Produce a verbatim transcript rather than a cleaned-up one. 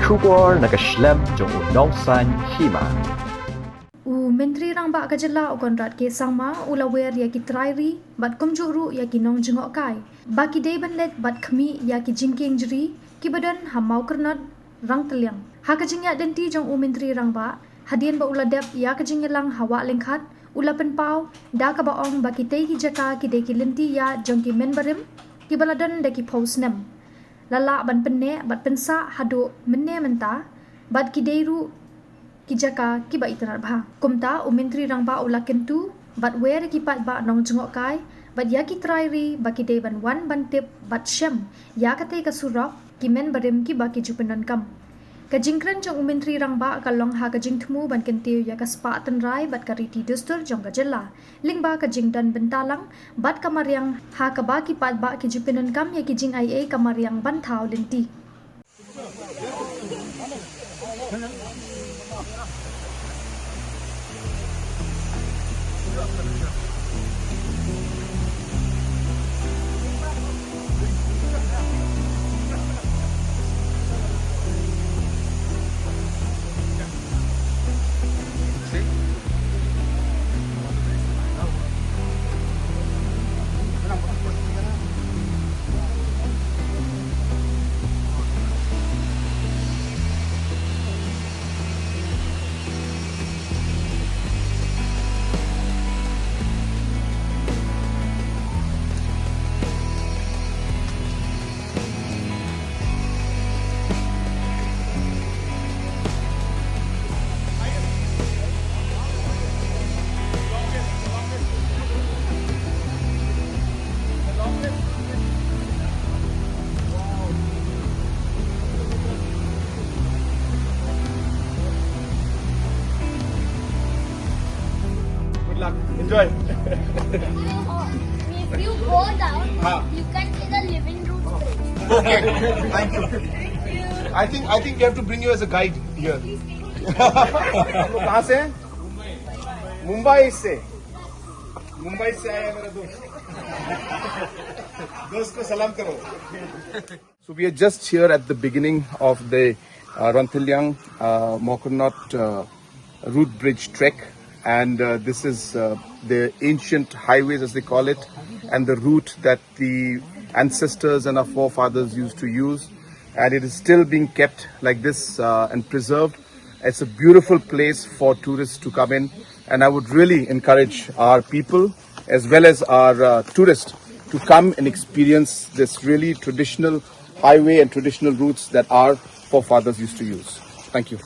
Khubor na ka shlem jong u Nongsaiñ Hima. U Myntri Rangbah ka jylla u Conrad K Sangma u la wer ïa ki trai ri bad kumjuh ruh ïa ki nongjngohkai ba ki dei ban leit bad khmih ïa ki jingkieng jri kiba don ha Mawkyrnot, Rangtylliang. Ha ka jingïaid lynti jong u Myntri Rangbah hadien ba u la dep ïa ka jingïalang ha Wah Lyngkhat, u la pynpaw da kaba ong ba kitei ki jaka ki dei ki lynti ïaid jong ki men barim kiba la don da ki phew snem. La lah ban pynneh bad pynsah haduh mynne mynta bad ki dei ruh ki jaka kiba itynnad bha. Kumta u Myntri Rangbah u la kyntu bad wer ïa ki paidbah nongjngohkai bad ïa ki trai ri ba ki dei ban wan ban tip bad shem ïa katei ka surok, ki men barim kiba ki ju pyndonkam. Ka jingkren jong u Myntri Rangbah ka long ha ka jingthmu ban kyntiew ïa ka spah tynrai bad ka riti dustur jong ka jylla lyngba ka jingdon bynta lang bad ka mariang ha kaba ki paidbah ki ju pyndonkam ïa ki jingaiei ka mariang ban thaw lynti. Good luck. Enjoy. If you go down, हाँ। You can see the living room. Okay. Thank you. I think I think we have to bring you as a guide here. आप लोग कहाँ से हैं? मुंबई से। मुंबई से आया मेरा दोस्त। दोस्त को सलाम करो। So we are just here at the beginning of the uh, Rangtylliang uh, Mawkyrnot uh, root bridge trek, and uh, this is uh, the ancient highways, as they call it, and the route that the ancestors and our forefathers used to use, and it is still being kept like this uh, and preserved. It's a beautiful place for tourists to come in, and I would really encourage our people as well as our uh, tourists to come and experience this really traditional highway and traditional routes that our forefathers used to use. Thank you.